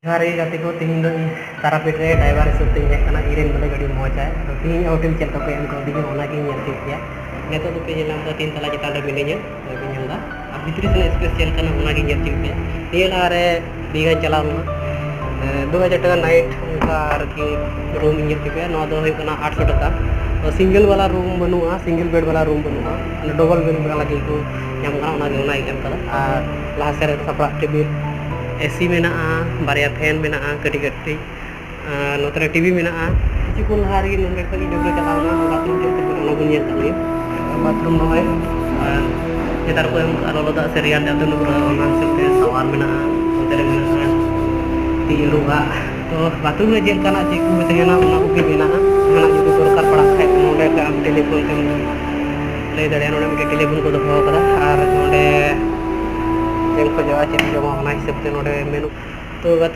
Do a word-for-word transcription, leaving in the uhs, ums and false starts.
ᱡᱚᱦᱟᱨ ᱜᱮ ᱜᱟᱛᱮ ᱠᱚ, ᱛᱮᱦᱮᱧ ᱫᱚ ᱤᱧ ᱛᱟᱨᱟᱯᱤᱴ ᱨᱮ ᱰᱨᱟᱭᱵᱷᱟᱨ ᱦᱤᱥᱟᱹᱵ ᱛᱮᱧ ᱦᱮᱡ ᱟᱠᱟᱱᱟ᱾ ᱤᱧ ᱨᱮᱱ ᱵᱚᱞᱮ ᱜᱟᱹᱰᱤ ᱢᱚᱡᱟᱭ, ᱟᱫᱚ ᱛᱮᱦᱮᱧ ᱟᱜ ᱦᱳᱴᱮᱞ ᱪᱮᱫ ᱞᱮᱠᱟ ᱠᱚ ᱮᱢ ᱠᱟᱣᱫᱤᱧᱟ ᱚᱱᱟᱜᱤᱧ ᱧᱮᱞ ᱦᱚᱪᱚᱭᱮᱫ ᱯᱮᱭᱟ᱾ ᱱᱤᱛᱚᱜ ᱫᱚᱯᱮ ᱧᱮᱞ ᱧᱟᱢ ᱮᱫᱟ ᱛᱤᱱ ᱛᱟᱞᱟ ᱪᱮᱛᱟᱱ ᱨᱮ ᱢᱤᱱᱟᱹᱧᱟ, ᱱᱚᱜᱼᱚᱭ ᱯᱮ ᱧᱮᱞ ᱮᱫᱟ᱾ ᱟᱨ ᱵᱷᱤᱛᱨᱤ ᱥᱮᱱᱟᱜ ᱥᱯᱮᱥ ᱪᱮᱫ ᱞᱮᱠᱟᱱᱟ ᱚᱱᱟᱜᱤᱧ ᱧᱮᱞ ᱦᱚᱪᱚᱭᱮᱫ ᱯᱮᱭᱟ᱾ ᱱᱤᱭᱟᱹ ᱞᱟᱦᱟᱨᱮ ᱫᱤᱜᱷᱟᱧ ᱪᱟᱞᱟᱣ ᱞᱮᱱᱟ, ᱫᱩ ᱦᱟᱡᱟᱨ ᱴᱟᱠᱟ ᱱᱟᱭᱤᱴ ᱚᱱᱠᱟ ᱟᱨᱠᱤ ᱨᱩᱢ ᱤᱧ ᱧᱮᱞ ᱦᱚᱪᱚᱭᱮᱫ ᱯᱮᱭᱟ᱾ ᱱᱚᱣᱟ ᱫᱚ ᱦᱩᱭᱩᱜ ᱠᱟᱱᱟ ᱟᱴᱥᱚ ᱴᱟᱠᱟ᱾ ᱛᱚ ᱥᱤᱝᱜᱮᱞ ᱵᱟᱞᱟ ᱨᱩᱢ ᱵᱟᱹᱱᱩᱜᱼᱟ, ᱥᱤᱝᱜᱮᱞ ᱵᱮᱰ ᱵᱟᱞᱟ ᱨᱩᱢ ᱵᱟᱹᱱᱩᱜᱼᱟ, ᱰᱚᱵᱚᱞ ᱵᱮᱰ ᱵᱟᱞᱟ ᱜᱮᱠᱚ ᱧᱟᱢ ᱠᱟᱱᱟ, ᱚᱱᱟᱜᱮ ᱚᱱᱟᱭ ᱮᱢ ᱠᱟᱫᱟ᱾ ᱟᱨ ᱞᱟᱦᱟ ᱥᱮᱫ ᱨᱮ ᱥᱟᱯᱲᱟᱜ ᱴᱮᱵᱤᱞ, ᱮᱥᱤ ᱢᱮᱱᱟᱜᱼᱟ, ᱵᱟᱨᱭᱟ ᱯᱷᱮᱱ ᱢᱮᱱᱟᱜᱼᱟ ᱠᱟᱹᱴᱤᱡ ᱠᱟᱹᱴᱤᱡ, ᱟᱨ ᱱᱚᱛᱮ ᱨᱮ ᱴᱤᱵᱷᱤ ᱢᱮᱱᱟᱜᱼᱟ᱾ ᱠᱤᱪᱷᱩ ᱠᱷᱚᱱ ᱞᱟᱦᱟ ᱨᱮᱜᱮ ᱱᱚᱸᱰᱮ ᱠᱷᱚᱱ ᱤᱧ ᱰᱟᱹᱵᱽᱨᱟᱹ ᱪᱟᱞᱟᱣ ᱮᱱᱟ, ᱵᱟᱛᱷᱨᱩᱢ ᱪᱮᱫ ᱞᱮᱠᱟ ᱚᱱᱟ ᱵᱚᱱ ᱧᱮᱞ ᱠᱟᱜ ᱜᱮ᱾ ᱵᱟᱛᱷᱨᱩᱢ ᱱᱚᱜᱼᱚᱭ, ᱟᱨ ᱱᱮᱛᱟᱨ ᱠᱚ ᱮᱢ ᱠᱟᱜᱼᱟ ᱞᱚᱞᱚ ᱫᱟᱜ ᱥᱮ ᱨᱮᱭᱟᱲ ᱫᱟᱜ ᱛᱮ ᱰᱟᱹᱵᱽᱨᱟᱹ, ᱚᱱᱟ ᱦᱤᱥᱟᱹᱵ ᱛᱮ ᱥᱟᱣᱟᱨ ᱢᱮᱱᱟᱜᱼᱟ, ᱱᱚᱛᱮ ᱨᱮ ᱢᱮᱱᱟᱜᱼᱟ ᱛᱤ ᱟᱹᱨᱩᱵᱟᱜ᱾ ᱛᱚ ᱵᱟᱛᱷᱨᱩᱢ ᱨᱮ ᱪᱮᱫ ᱞᱮᱠᱟᱱᱟᱜ ᱪᱮᱫ ᱠᱚ ᱛᱟᱦᱮᱱᱟ ᱚᱱᱟ ᱠᱚᱜᱮ ᱢᱮᱱᱟᱜᱼᱟ᱾ ᱡᱟᱦᱟᱱᱟᱜ ᱡᱩᱫᱤ ᱫᱚᱨᱠᱟᱨ ᱯᱟᱲᱟᱜ ᱠᱷᱟᱡ ᱱᱚᱸᱰᱮ ᱟᱢ ᱴᱮᱞᱤᱯᱷᱳᱱ ᱛᱮᱢ ᱞᱟᱹᱭ ᱫᱟᱲᱮᱭᱟᱜᱼᱟ᱾ ᱱᱚᱸᱰᱮ ᱢᱤᱫᱴᱮᱡ ᱴᱮᱞᱤᱯᱷᱳᱱ ᱠᱚ ᱫᱚᱦᱚ ᱟᱠᱟᱫᱟ, ᱟᱨ ᱱᱚᱸᱰᱮ ᱪᱮᱫ ᱮᱢ ᱠᱷᱚᱡᱚᱜᱼᱟ, ᱪᱮᱫ ᱮᱢ ᱡᱚᱢᱟ, ᱚᱱᱟ ᱦᱤᱥᱟᱹᱵ ᱛᱮ ᱱᱚᱸᱰᱮ ᱢᱮᱱᱩ᱾ ᱛᱚ ᱜᱟᱛᱮ